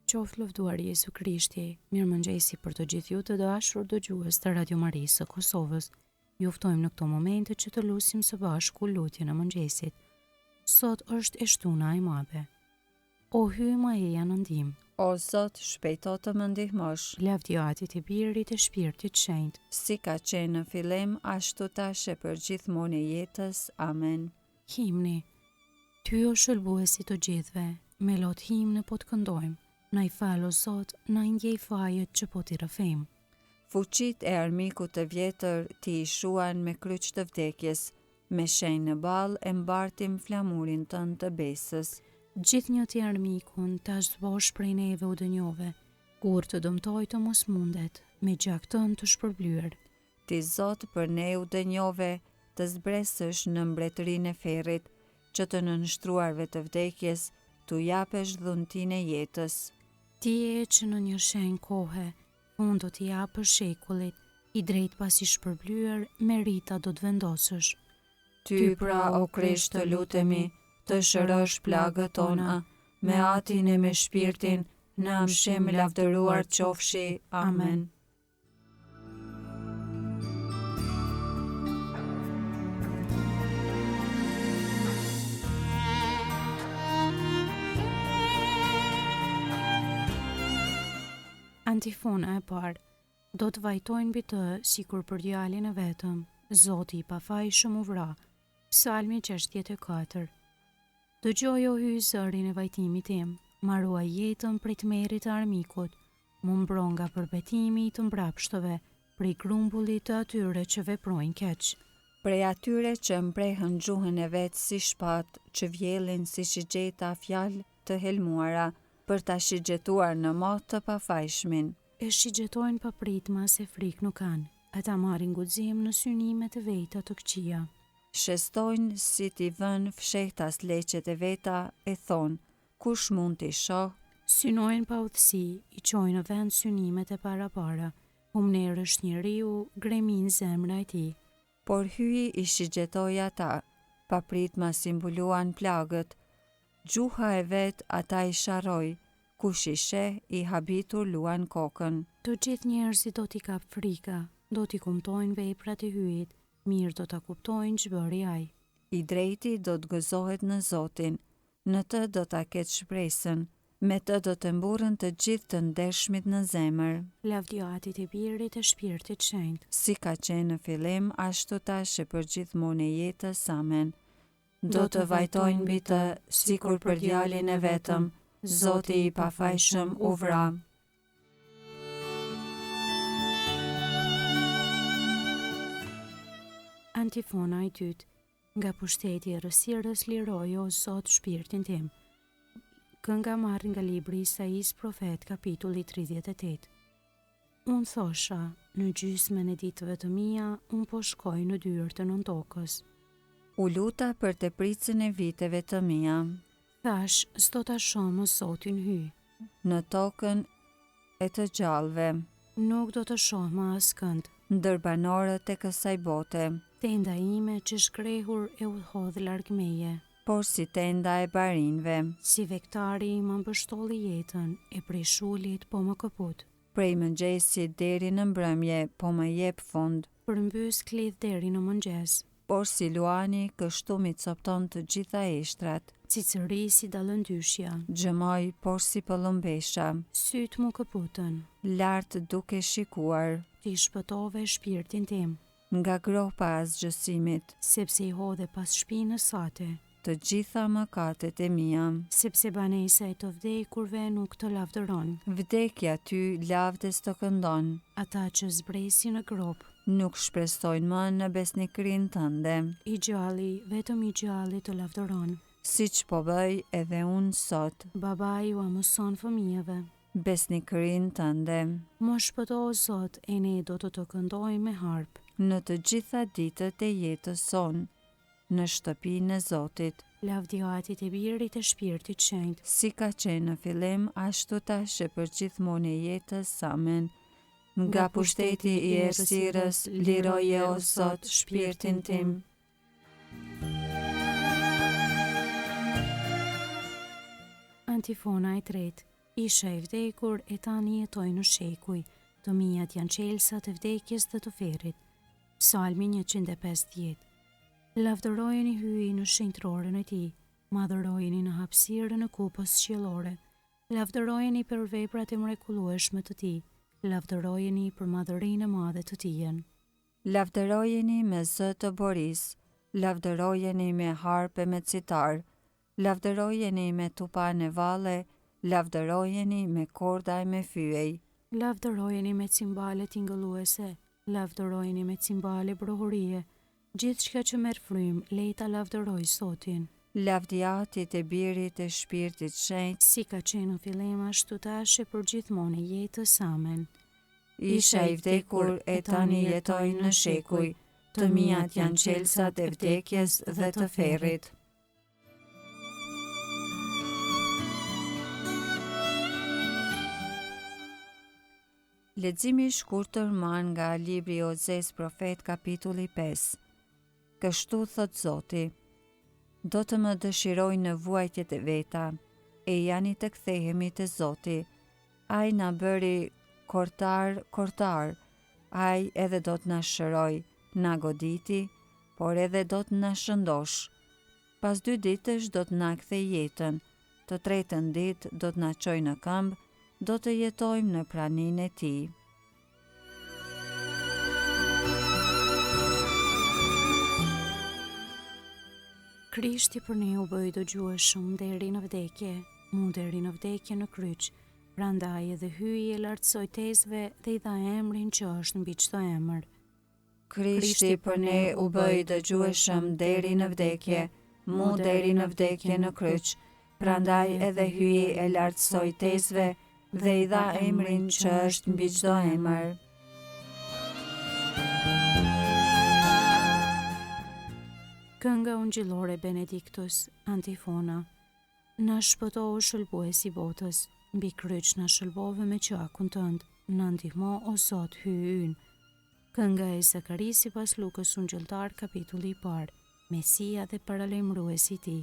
Qoftë lëvduar Jezu Krishti, mirëmëngjesi për të gjithë ju të dashur dëgjues të Radio Marisë së Kosovës. Ju ftojmë në këto momente që të lusim së bashku lutjen e mëngjesit. Sot është e shtuna e madhe. O Hyj më eja në ndihmë. O Zot, shpejto të më ndihmosh. Lavdi Atit e Birit e Shpirtit Shenjt. Si ka qenë në fillim, ashtu tash e përgjithmonë e jetës. Amen. Himni. Ty o Shëlbues i të gjithëve, me lot himne po të këndojmë, na i fal o Zot, na i ndjej fajet që po t'i rrëfejmë. Fuqitë e armikut të vjetër ti i shuan me kryq të vdekjes, me shenjë në ballë e mbartim flamurin tënd të besës. Gjithnjë ti armikun ta zhbosh prej neve u dënjove, kurrë të dëmtojë të mos mundet, me gjak tënd të shpërblyer. Ti Zot për ne u dënjove të zbresësh në mbretërinë e ferrit, që të nënshtruarve të vdekjes t'u japësh dhuntinë e jetës. Ti je që në një shenjë kohe, fund do t'i japësh shekullit, i drejtë pasi shpërblyer, merita do të vendosësh. Ty pra, o Krisht, të lutemi, të shërosh plagët tona, me Atin e me Shpirtin, në amshim lavdëruar qofshi. Amen. Antifona e parë Do të vajtojnë mbi të sikur për djalin e vetëm, Zoti i pafajshëm u vra. Psalmi 64. Dëgjoje o Hyj zërin e vajtimit tim, ma ruaj jetën prej tmerrit të armikut, Më mbro nga përbetimi i të mbrapshtëve, prej grumbullit të atyre që veprojnë keq. Prej atyre që mprehën gjuhën e vet si shpatë, që vjellin si shigjeta fjalë të helmuara, për ta shigjetuar në mot të pafajshmin. E shigjetojnë papritmas e frikë nuk kanë, ata marrin guxim në synimet e veta të këqija. Shestojnë si t'i vënë fshehtas leqet e veta e thonë, Kush mund t'i shohë? Synojnë paudhësi, i çojnë në vend synimet e parapara. Humnerë është njeriu, greminë zemra e tij. Por Hyji i shigjetoi ata, papritmas i mbuluan plagët. Gjuha e vet ata i sharroi, kush i sheh i habitur luan kokën. Të gjithë njerëzit do t'i kapë frika, do t'i kumtojnë veprat e Hyjit, mirë do ta kuptojnë ç'bëri ai. I drejti do të gëzohet në Zotin, Në të do ta ketë shpresën. Me të do të mburren të gjithë të ndershmit në zemër. Lavdi Atit e Birit e Shpirtit Shenjt. Si ka qenë në fillim, ashtu tash e përgjithmonë e jetës. Amen. Do të vajtojnë mbi të, sikur për djalin e vetëm, Zoti i pafajshëm u vra. Antifona e dytë. Nga pushteti i errësirës liroje o Zot shpirtin tim. Kënga marrë nga libri i Isaisë profet kapitulli 38. Unë thosha, në gjysmën e ditëve të mia, unë po shkoj në dyert e nëntokës. U luta për tepricën e viteve të mia. Thashë, s'do ta shoh më Zotin Hyj. Në tokën e të gjallëve. Nuk do të shoh më askënd. Ndër banorët e kësaj bote. Tenda ime qe shkrehur e u hodh larg meje. Porsi tenda e barinjve. Si vegtari ma mbështolli jetën, e prej shulit po më këput. Prej mëngjesit deri në mbrëmje po më jep fund. Përmbys klith deri në mëngjes. Porsi luani, kështu m'i copëton të gjitha eshtrat. Cicërij si dallëndyshja. Gjëmoj porsi pëllumbesha. Sytë m'u këputën. Lart duke shikuar. Ti shpëtove shpirtin tim. Nga gropa e asgjësimit. Sepse i hodhe pas shpinës sate. Të gjitha mëkatet e mia. Sepse banesa e të vdekurve nuk të lavdëron. Vdekja ty lavde s'të këndon. Ata që zbresin në gropë. Nuk shpresojnë më në besnikërinë tënde. I gjalli, vetëm i gjalli të lavdëron. Siç po bëj edhe unë sot. Babai ua mëson fëmijëve. Besnikërinë tënde. Më shpëto o Zot e ne do të të këndojmë me harpë. Në të gjitha ditët e jetës sonë. Në shtëpinë e Zotit. Lavdi Atit e Birit e Shpirtit Shenjt. Si ka qenë në fillim, ashtu tash e përgjithmonë e jetës. Amen. Nga pushteti i errësirës, liroje o Zot shpirtin tim. Antifona e tretë. Isha i vdekur e tani jetoj në shekuj, të miat janë çelësat e vdekjes dhe të ferrit. Psalmi 150. Lavdërojeni Hyjin në shenjtëroren e tij, madhërojeni në hapësirën e kupës qiellore. Lavdërojeni për veprat e mrekullueshme të tij, lavdërojeni për madhërinë e madhe të tijën. Lavdërojeni me zë të borisë, lavdërojeni me harpë e me citarë, lavdërojeni me tupan e valle, lavdërojeni me korda e me fyej. Lavdërojeni me cimbale tingëlluese, lavdërojeni me cimbale brohorie, gjithçka që merr frymë, le ta lavdërojë Zotin. Lavdi Atit e Birit e Shpirtit Shenjt. Si ka qenë në fillim ashtu tash e përgjithmonë e jetës. Amen. Isha i vdekur e tani jetoj në shekuj, të miat janë çelësat e vdekjes dhe të ferrit. Leximi i shkurtër marrë nga libri i Ozesë profet kapitulli 5. Kështu thotë Zoti, Do të më dëshirojnë në vuajtjet e veta, ejani të kthehemi te Zoti. Ai na bëri kortar kortar, ai edhe do të na shërojë, na goditi, por edhe do të na shëndoshë. Pas dy ditësh do të na kthejë jetën, të tretën ditë do të na çojë në këmbë, do të jetojmë në praninë e tij. Krishti për ne u bë i dëgjueshëm deri në vdekje, mu deri në vdekje në kryq, prandaj edhe Hyji e lartësoi tezve dhe i dha emrin që është mbi çdo emër. Krishti për ne u bë i dëgjueshëm deri në vdekje, mu deri në vdekje në kryq, prandaj edhe Hyji e lartësoi tezve dhe i dha emrin që është mbi çdo emër. Kënga ungjillore Benedictus, Antifona. Na shpëto o Shëlbues i botës, mbi kryq na shëlbove me gjakun tënd, na ndihmo o Zot Hyji ynë. Kënga e Zakarisë sipas Lukës Ungjilltar kapitulli i parë, Mesia dhe paralajmëruesi i tij.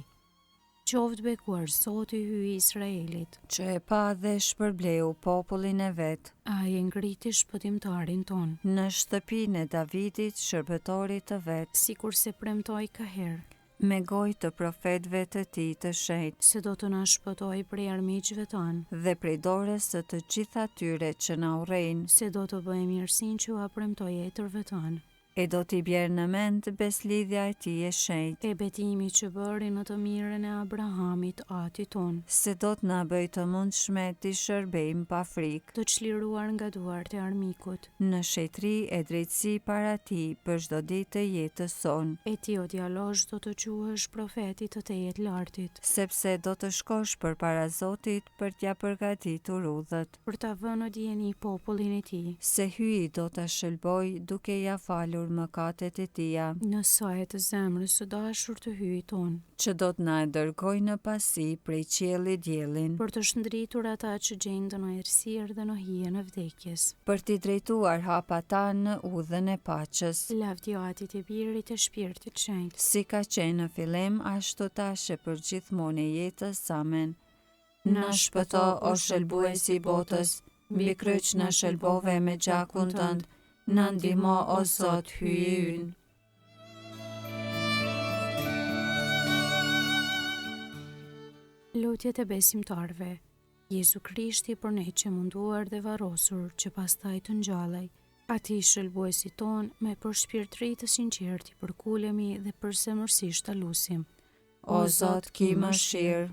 Qoftë bekuar Zoti Hyji i Izraelit. Që e pa dhe shpërbleu popullin e vet. Ai e ngriti shpëtimtarin tonë. Në shtëpinë e Davidit, shërbëtorit të vet. Sikurse premtoi kaherë. Me gojë të profetëve të tij të shenjtë. Se do të na shpëtojë prej armiqve tanë. Dhe prej dorës së të gjithë atyre që na urrejnë. Se do të bëjë mirësinë që ua premtoi etërve tanë. E do t'i bjerë në mend besëlidhja e tij e shenjtë. E betimi që bëri në të mirën e Abrahamit, atit tonë. Se do të na bëjë të mundshme t'i shërbejmë pa frikë. Të çliruar nga duart e armikut. Në shenjtëri e drejtësi para tij për çdo ditë të jetës sonë. E ti o djalosh do të quhesh profet i të Tejetlartit. Sepse do të shkosh përpara Zotit për t'ia përgatitur udhët. Për ta vënë në dijeni popullin e tij. Se Hyji do ta shëlbojë duke ia falur mëkatet e tija. Në saje të zemrës së dashur të Hyjit tonë. Që do të na e dërgojë në pasi prej qiellit diellin. Për të shndritur ata që gjenden në errësirë dhe në hijen e vdekjes. Për t'i drejtuar hapat tanë në udhën e paqes. Lavdi Atit e Birit e Shpirtit Shenjt. Si ka qenë në fillim, ashtu tash e përgjithmonë e jetës. Amen. Na shpëto, o Shëlbuesi i botës, mbi kryq na shëlbove me gjakun tënd, na ndihmo, o Zot, Hyji ynë. Lutjet e besimtarëve. Jezu Krishti për ne qe munduar dhe varrosur, që pastaj të ngjallej. Atij shëlbuesit tonë, me përshpirtëri të sinqertë i përkulemi dhe përzemërsisht ta lusim. O Zot, ki mëshirë.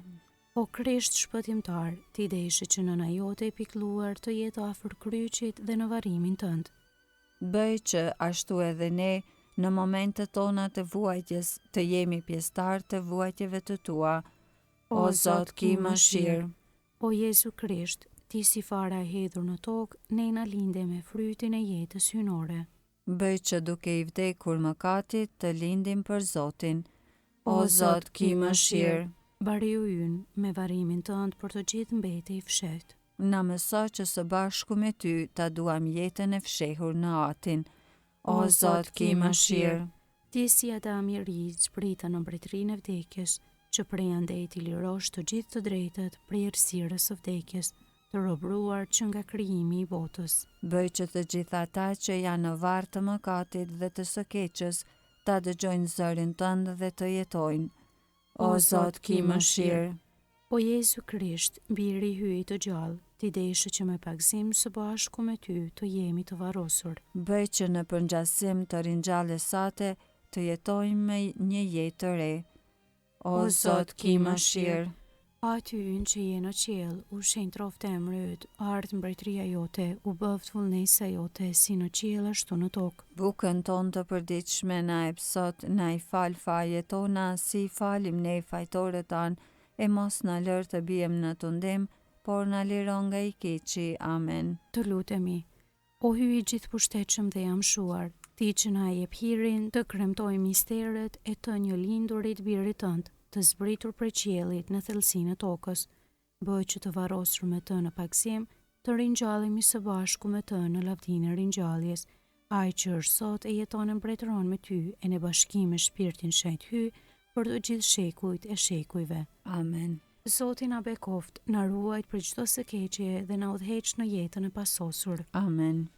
O Krisht shpëtimtar, ti deshe që nëna jote e pikëlluar të jetë afër kryqit dhe në varrimin tënd. Bëj që, ashtu edhe ne, në momentet tona të vuajtjes, të jemi pjesëtarë të vuajtjeve të tua. O Zot, ki mëshirë. O Jezu Krisht, ti si fara e hedhur në tokë, ne na linde me frytin e jetës hyjnore. Bëj që duke i vdekur mëkatit, të lindim për Zotin. O Zot, ki mëshirë. Bariu ynë, me varrimin tënd për të gjithë mbete i fshehtë. Na mëso që së bashku me ty ta duam jetën e fshehur në Atin. O Zot, ki mëshirë. Ti si Adam i ri zbrite në mbretërinë e vdekjes, që prej andej t'i lirosh të gjithë të drejtët prej errësirës së vdekjes. Të robëruar që nga krijimi i botës. Bëj që të gjithë ata që janë në varr të mëkatit dhe të së keqes, ta dëgjojnë zërin tënd dhe të jetojnë. O Zot, ki mëshirë! O Jezu Krisht, Biri i Hyjit të gjallë, Ti deshe që me pagëzim së bashku me Ty të jemi të varrosur. Bëj që në përngjasim të ringjalljes sate të jetojmë me një jetë të re. O Zot, ki mëshirë! Ati ynë që je në qiell, u shenjtroftë emri yt, ardhtë mbretëria jote, u bëftë vullnesa jote, si në qiell ashtu në tokë. Bukën tonë të përditshme na jep sot, na i fal fajet tona, si i falim ne fajtorët tanë, e mos na lër të biem në tundim, por na liro nga i keqi. Amen. Të lutemi, O Hyj i gjithëpushtetshëm dhe i amshuar, Ti që na e jep hirin të kremtojmë misteret e të njëlindurit Birit tënd, të zbritur prej qiellit në thellësinë e tokës, bëj që të varrosur me të në pagëzim, të ringjallemi së bashku me të në lavdinë e ringjalljes, Ai që është sot e jeton e mbretëron me ty e në bashkim me Shpirtin Shenjt Hyj për të gjithë shekujt e shekujve. Amen. Zoti na bekoftë, na ruajtë prej çdo së keqeje dhe na udhëheqtë në jetën e pasosur. Amen.